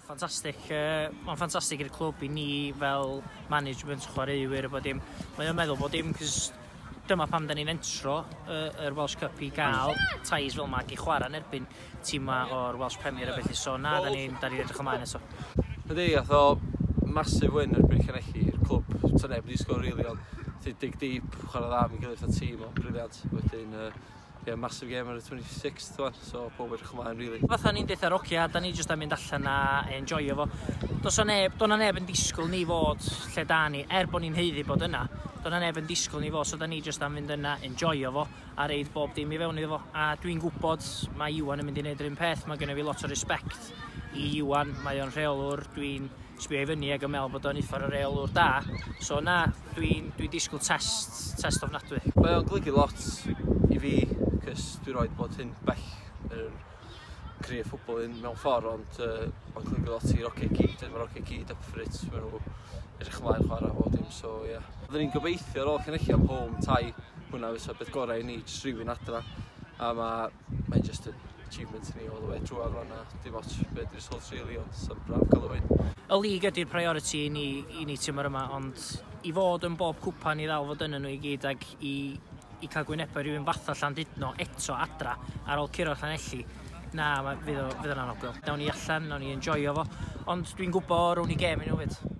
Ffantastig. Mae'n ffantastig i'r clwb, i ni fel management, chwaraewyr a bod dim. Mae'n meddwl bod dim, cos dyma pam da ni'n entro yr Welsh Cup, i gael ties fel yma ac i chwarae yn erbyn tîma o'r Welsh Premier a felly. So na, da ni edrych ymlaen eto. Ydy, ath o massive win erbyn Llanelli i'r clwb. Ta neb wedi sgor really, ond ti dig deep, chwarae dda, mi'n gilydd fatha tîm, o'n brilliant. Wedyn, yeah, massive game ar y 26th one, so pob edrych ymlaen, really. Fatha ni'n deutha hogia, da ni jyst am mynd allan a enjoyo fo. Does o neb, do na neb yn disgwyl ni fod lle da ni, er bod ni'n haeddu bod yna. Do na neb yn disgwyl ni fod, so da ni jyst am fynd yna, enjoyo fo, a reid bob dim i fewn iddo fo. A dwi'n gwybod mae Iwan yn mynd i wneud yr un peth, mae gennym fi lot o respect i Iwan, mae o'n rheolwr, dwi'n sbio i fyny ac yn meddwl bod o'n uffar o reolwr da. So na, dwi'n dwi disgwyl test ofnadwy. Mae o'n golygu lot i fi, cys dwi roed bod hyn bell yn career ffwbol un mewn ffordd, ond mae'n golygu lot i'r hogia gyd, mae'r hogia gyd up for it, maen nhw edrych ymlaen chwarae bob dim, so ie. Yeah. Oedden ni'n gobeithio ar ôl Llanelli am home tie, hwnna fysa beth gorau i ni, jyst rhywun adra, a mae'n just yn achievement i ni all the way trwy ar a dim ots beth yw'r result really, ond sy'n braf cael y win. Y league ydy'r priority i ni tymor yma, ond i fod yn bob cwpan, i ddal fod yn nhw i gyd ac i cael gwynebau rhywun fatha Llandudno eto adra ar ôl curo Llanelli, na, fydd o'n anhygoel. Nawn ni allan, nawn ni enjoyo fo, ond dwi'n gwybod rown ni gêm i nhw fyd.